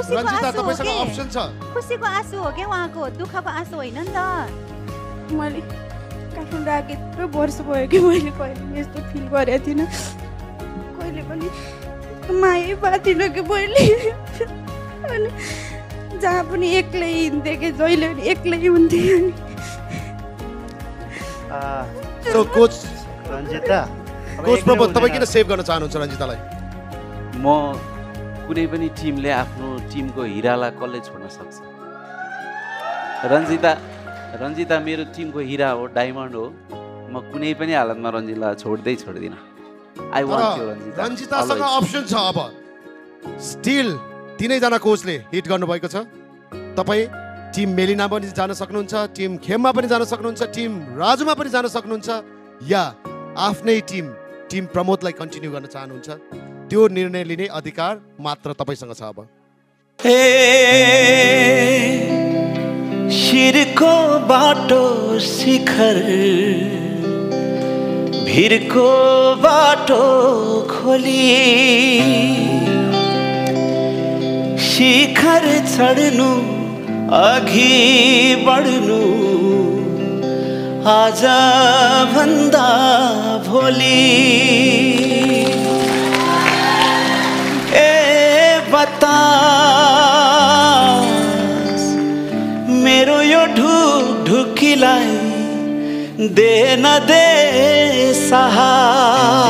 रञ्जिता तपाईसँग अप्सन छ। खुसीको आँसु हो के उहाँको, दुःखको आँसु होइन नि त। मैले काठमाडौँ आएको यत्रो वर्ष भयो कि मैले कहिले यस्तो फिल गरेको थिइनँ। कहिले पनि मायै पाथिनँ कि मैले। अनि जहाँ पनि एक्लै हिँड्थेँ कि जहिले पनि एक्लै हुन्थेँ। सो कोच रञ्जिता प्रबोध तपाईँ किन सेभ गर्न चाहनुहुन्छ रञ्जितालाई? म कुनै पनि टिमले आफ्नो टिमको हिरालाई कसले छोड्न सक्छ? रञ्जिता मेरो टिमको हिरा हो, डायमन्ड हो। म कुनै पनि हालतमा रञ्जितालाई छोड्दिनँ। I want you Ranjita. रञ्जितासँग अप्सन छ अब। स्टिल तीनैजना कोचले हिट गर्नुभएको छ। तपाईँ टिम मेलिना पनि जान सक्नुहुन्छ, टिम खेममा पनि जान सक्नुहुन्छ, टिम राजुमा पनि जान सक्नुहुन्छ, या आफ्नै टिम प्रमोदलाई कन्टिन्यू गर्न चाहनुहुन्छ। त्यो निर्णय लिने अधिकार मात्र तपाईसँग छ अब। शिरको बाटो शिखर भिरको बाटो खोली शिखर चढ्नु अघि बढ्नु आज भन्दा भोलि बतास मेरो यो ढुकीलाई दे न दे साहस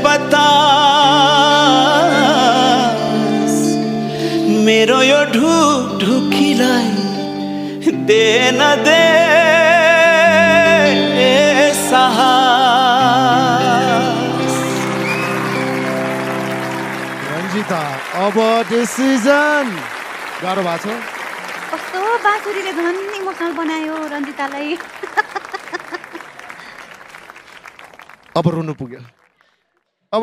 बतास मेरो यो ढुकीलाई दे न दे साहस। रञ्जिता अब डिसिजन गाह्रो भएको छ। कस्तो बाँसुरीले झन् इमोसनल बनायो रञ्जितालाई। अब रुनु पुग्यो, अब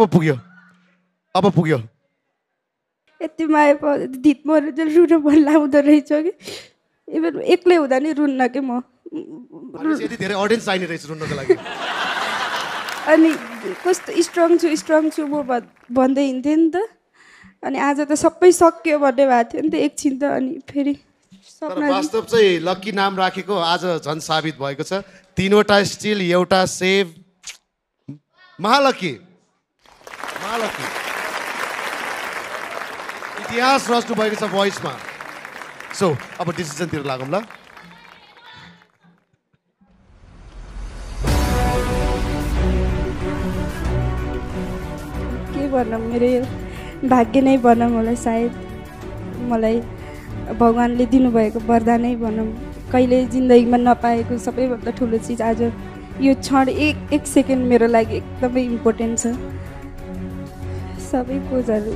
पुग्यो। यति माया दिदमहरू चाहिँ रुन मन लाउँदो रहेछ कि इभन एक्लै हुँदा नि रुन्न कि म। यति धेरै अडियन्स चाहिने रहेछ रुन्नको लागि। अनि कस्तो स्ट्रङ छु म भन्दै हिँड्थेँ नि त। अनि आज त सबै सक्यो भन्ने भएको थियो नि त एकछिन त। अनि फेरि वास्तव चाहिँ लक्की नाम राखेको आज झन् साबित भएको छ। 3वटा स्टिल, एउटा सेभ। महालक्की इतिहास रच्नु भएको छ भोइसमा। सो अब डिसिजनतिर लागौँ ल। के भनौँ, मेरो भाग्य नै भनौँ होला सायद। मलाई भगवान्ले दिनुभएको वरदानै भनौँ। कहिले जिन्दगीमा नपाएको सबैभन्दा ठुलो चिज आज यो क्षण एक सेकेन्ड मेरो लागि एकदमै इम्पोर्टेन्ट छ। सबै कोचहरू